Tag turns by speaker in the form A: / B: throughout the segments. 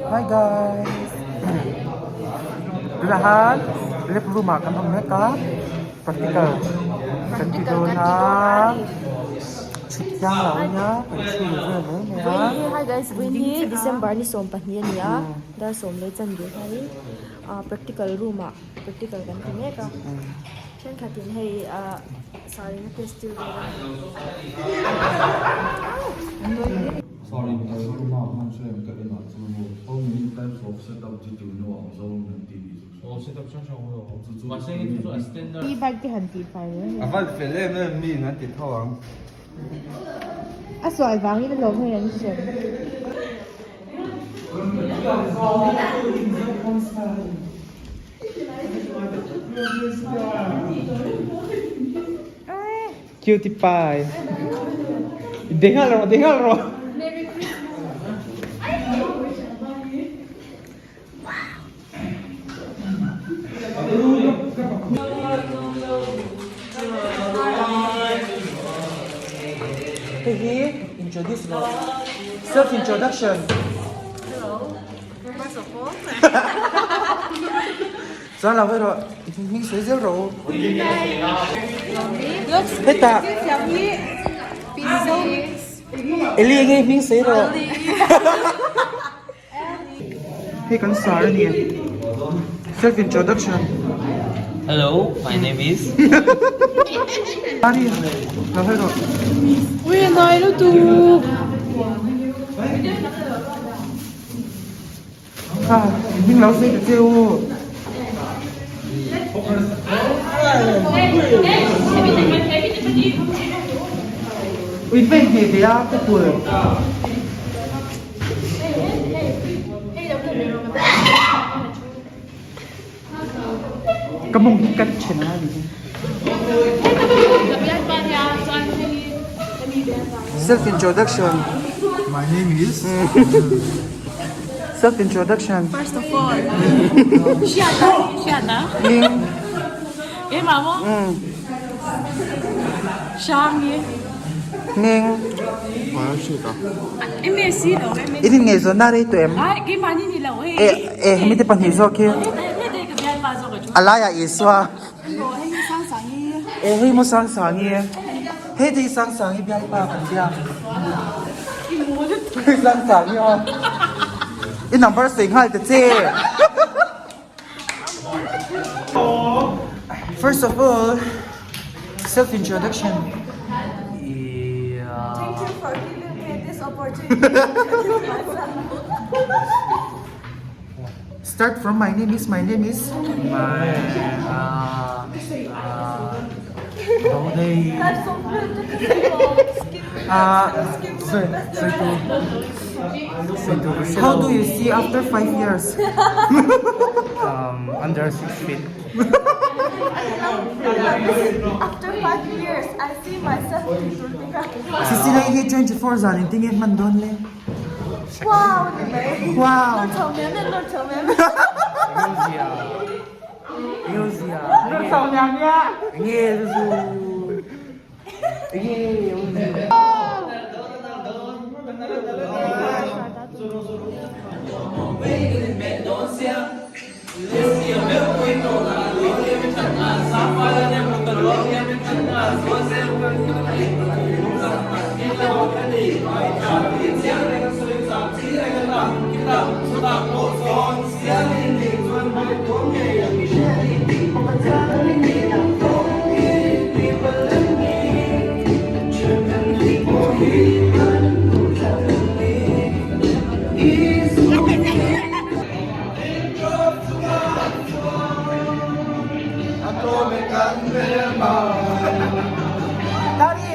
A: Hi guys tunah khan lab room ah kan awm mek a practical kan ti dawn a chhut thiang lo a nia kan chhu vel mai mai a.
B: Hi guys vawiin hi December ni 12 a ni a dar sawm leh chanve hianin ah practical room ah practical kan ti mek a thenkhatin hei ah sarina test tir vel a ni.
C: Sorry, Mizoram ah hman hre em ka en ah chuan maw How many types of setup did you know ang zawng in an ti tih chu hre.
D: Aw setup hrang hrang awm lo mahse hei chu chu a standard.
E: I bike te han tih fai reng a ni.
F: A van fel em em mi in an ti tho ang.
E: A sual vangin alawm hei an hrem.
A: Cutie pie. Dengal rawh, dengal rawh.
E: Merry Christmas.
A: Hei hi introduce rawh. Self introduction.
B: Hello. First of all.
A: Chuan lo erawh hming sawi zel rawh u. Hetah Eli enge hming sawi rawh. Hei kan sar a ni. Self introduction.
D: Hello, my name is.
A: Ari lo erawh.
E: Ui a nai lutuk.
A: Kha hming lo sawi ta che u. Ui vei hmeh ve a ka kul. Ka mawng hi cut then a ni. Self introduction.
F: My name is.
A: Self introduction.
G: First of all, Hriatna Hriatna.
A: Hming.
G: Keimah maw? Hrangi.
A: Hming.
G: MSc lo MSc.
A: I rin ngaihzawnna rei tawh em?
G: Ai keimahni ni lo hei.
A: Eh eh hemi te pahnih zawk hi.
G: Heta ka bialpa zawk a chu.
A: A laiah Isua.
G: Aw hei hi Sangsangi.
A: Eh hei maw Sangsangi. Hei te hi Sangsangi bialpa kan biak.
G: I maw lutuk.
A: Sangsangi aw. I number sawi nghal ta che. First of all, self introduction.
B: Thank you for giving me this opportunity to introduce myself.
A: Start from my name is my name is
D: My uh, uh, Dodei.
A: uh, How do you see after 5 years?
D: Um, under 6 feet.
B: After 5 years, I see myself in Zulfikar.
A: Sisila hi 24 zan in tinge hman dawn le.
B: Wow ni mai.
A: Wow.
B: Nawr chho mem mem, nawr chho mem.
D: Engzia. Engzia.
A: Nawr chho mem mem.
D: Nge zu.
A: Daddy.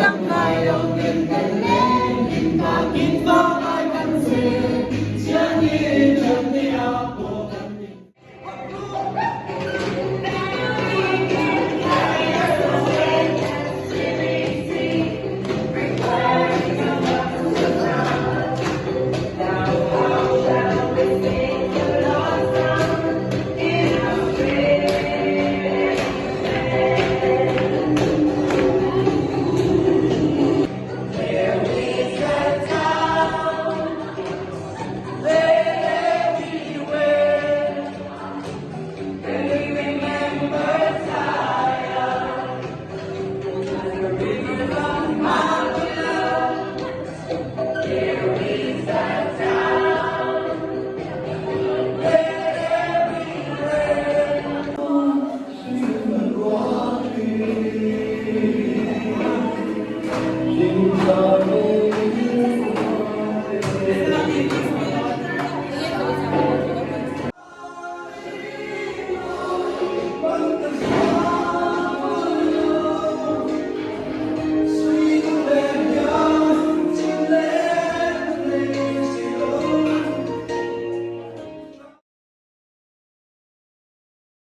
H: Dang ngai lo min tel lên in ta kín vang ai kan che.